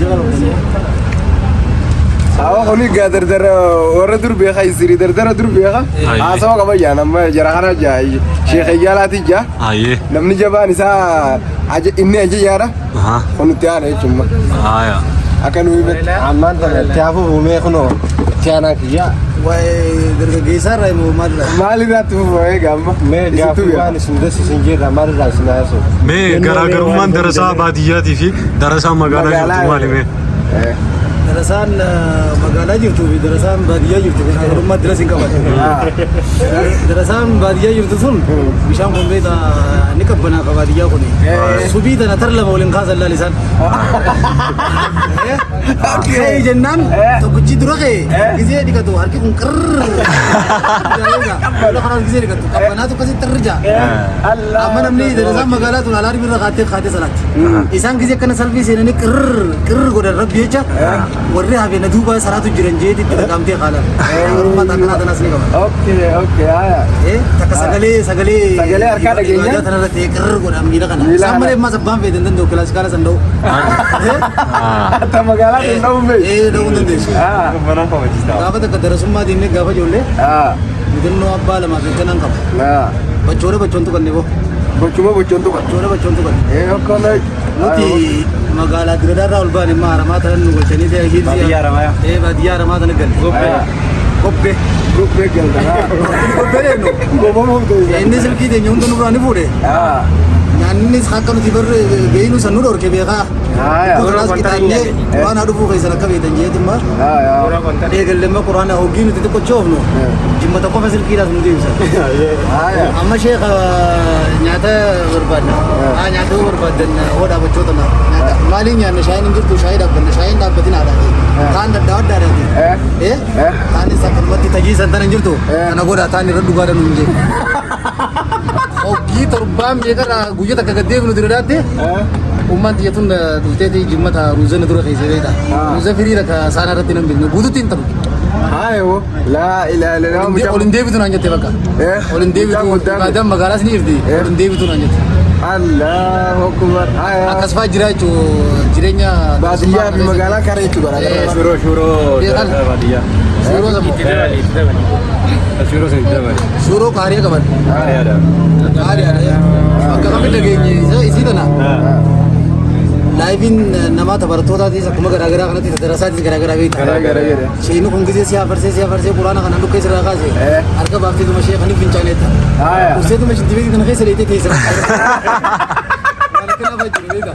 Jala qabdanii. Awa kuni gaa dardara warra dur beeka isirii dardara dur beeka. Haasawa qaba jaa nama jara kana jaa sheekh Iyyaalaati jaa. Ayyee. Namni jabaan isaa inni ajajaadha. Aha. Kun itti aana jechuudha. Aya. Akka nu himatti. Ammaan tana itti hafuuf mee kunoo itti aanaa kiyyaa. Waa'ee dargaggeessaa irraa immoo maalirraa? Maal irratti fufa eega amma? Mee Isittuu gaaffii beeka. waan isin dasisin jirra maalirraa isin haasu? Mee garaagarummaan darasaa baadiyyaatii fi darasaa magaalaa jirtu maali mee? Eh. Darasaan magaalaa jirtuu fi darasaan baadiyyaa jirtu garaagarummaa diras hin qaban. Darasaan baadiyyaa jirtu sun bishaan kun beektaa ni qabbanaa ka baadiyyaa kun. Subii tana tar lama waliin kaasan laal isaan. Ka'ee jennaan tokkichi dura ka'e gisee dhiqatu harki kun qirr. Lola kanaas gisee dhiqatu qabbanaatu akkasii xirr ja'a. Amma namni darasaan magaalaa tun alaa dhibirra kaatee kaatee salaatti. Isaan gisee akkana salfii seenanii qirr qirr godhan rabbi jecha warri hafe na duuba salaatu jiran jeeti itti dhaqamtee qaalan. Garummaa takkanaa tanaas ni qaba. Okay, okay, haya. Takka sagalee sagalee Sagalee harkaa dhageenyaan? ibaadaa tanarra ta'e qirr godhan miila kana. Miila Isaan kana. malee ammas abbaan feete hin danda'u kilaasikaala san dha'u. Hatta magaalaa sun dha'uun beeku. Ee dha'uu hin dandeessu. Ah, Gaafa takka darasummaa deemnee gaafa ijoollee ah, mudannoo abbaa lamaa fi kanaan qaba. ah. Bachoora bachoon tuqanne boo. Bochuma bochoon tuqa. Bachoora bachoon tuqanne. Eh, okkona. Nuti magaalaa Diradaarraa ol baane immoo haramaa tanan nu galchanii ta'e hiilsii. Baadiyyaa Haramayaa. Ee baadiyyaa haramaa tana galle. Gobbee. Gobbee. Gobbee galta. Gobbee deemnu. Gobomuuf ta'e. Inni silkii teenya hunda nurraa ni fuudhe. Ah, Nyaannis akka nuti barre beeynu san nu dhorke beekaa. Haaya. Kuturaas qixaannee quraanaa dhufuu keessan akka beektan jeetimma. Ah, Eegallemma quraanaa hoggii nuti xiqqochoofnu jimmata qofa silkiidhaas nu deebisan. Haaya. Amma sheekha nyaata barbaadna. Haa nyaata yoo barbaaddan hoo dhaabachoota na. Nyaata maaliin nyaanna shaayiin hin jirtu shaayii dhaabbanna shaayiin dhaabbatin haadhaati. Kaan daddaa addaadhaati. Eh. Eh? Kaanis akkanumatti tajii san tana hin jirtu. Kana godhaa taan irra dhugaadha nuun jee. Hoggii torbaan meeqarraa guyyaa takka gad deebinu diradaatti. Ummaan tiyya tun dhufteeti jimmata ruuza na dura keessee beekta. Ruuza firii takka saana irratti nan beekne guututti hin ta'u. Haaya wo. Laa ilaaha illallah. Ol hin deebitu naan jette bakka. Eh. Ol hin deebitu Mucaan guddaan. ibaadaan magaalaas ni jirti. Eh. Ol hin deebitu naan jette. Allahu akbar. Haaya. Akkas fa'aa jira jechuun jireenya Baadiyyaa fi magaalaa kara jechuudha. Eh. Shuroo shuroo Beekan. baadiyyaa. Suuroo sammuu. Shuroo sun itti dabali. Suuroo qaariyaa qaban. Qaariyaadha. Qaariyaadha. Bakka kamitti dhageenye isii tana. Laayifiin namaa barattootaatis akkuma garaagaraa kanatti darasaatis garaagaraa beekta. Garaagaraa jedhe. Sheekni kun gisee si afarsee si afarsee quraana kana dhukkee sirraa kaase Eh. harka baafteetuma sheekaniif fincaaneetta. Haaya. Usteetuma shintibeetii kana keessa dheetee teessa. Waan akkanaa fa'aa jiru beekta.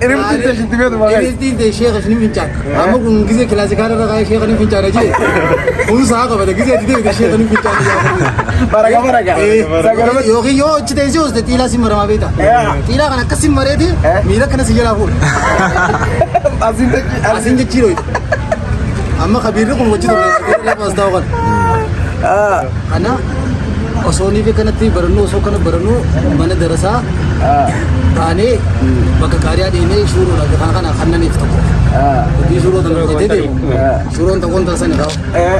Iriftiin ta'e shintibeetuma keessa. Iriftiin ta'e sheeka shinin fincaan. Amma kun gisee kilaasikaala irra kaa'ee sheekaniif fincaana jee. Kun sa'a qabata gisee ati deebite sheekaniif fincaana jee. Baraga baraga. Eh, Sagaluma. Yookiin yoo achi teessee hoste xiilaa si maramaa beekta. Eh. Xiilaa kana akkas si mareeti Eh. miila kana si jalaa fuudha. Asiin tachi. Asiin jechii dhoyte. Amma kabiirri kun wajji turre kabiirri lafa as taa'u kana. Ah. Kana osoo niif kanatti barannu osoo kana barannu mana darasaa Ah. taanee bakka qaariyaa deemee shuuroodha kana kana kannaniif tokko. Ah. Hojii suuroo tana hojjetee deemu. Suuroon tokkoon taasisan irraa. Eh.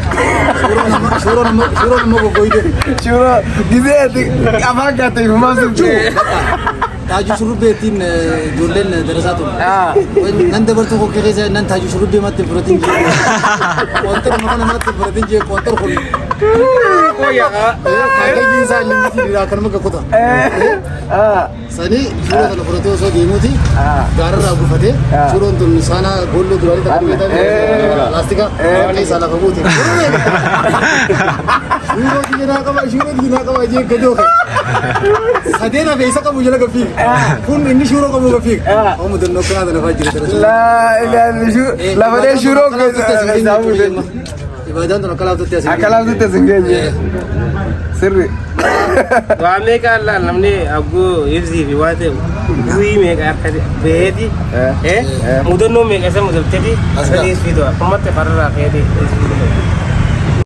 Suuroon amma suuroon amma suuroon amma goggoyte. Shuroo gisee ati afaan kaatte ifumaa sun. Taajuu shurrubbee ittiin ijoolleen darasaa ture. Ah. Nan dabartuu kokkee keessa nan taajuu shurrubbee maatti hin fudhatin jee. Qoonxor maqaa namaatti hin fudhatin jee qoonxor kun. Kaakayyiin isaa inni miti dhiiraa akkanuma gakkota. Ah. Sanii suuraa kana fudhatee osoo deemuuti Ah. gaararraa buufatee Ah. suuroon tun saanaa goolloo duraanii takka Eh. laastika keessaa lafa buute. Suuroo biyya naa qaba suuroo biyya naa qaba jee gadoo ka'e. Sadeen hafe isa qabu jala gaffiiga. Kun inni suuroo qabu gaffiiga. Amma mudannoo akkanaa tana fa'aa jira tana. Laa ilaaha illallah. Lafa dee shuroo keessa buute. Ibaadaan tun akka laaftutti as hin Akka laaftutti as hin geenye. Sirri. Waa meeqa allaal namni hagguu ibsii fi waa ta'e bu'ii meeqa akka baheeti mudannoo meeqa isa mudatteeti As ga'a. sadii fi du'a ummatti farraa keeti.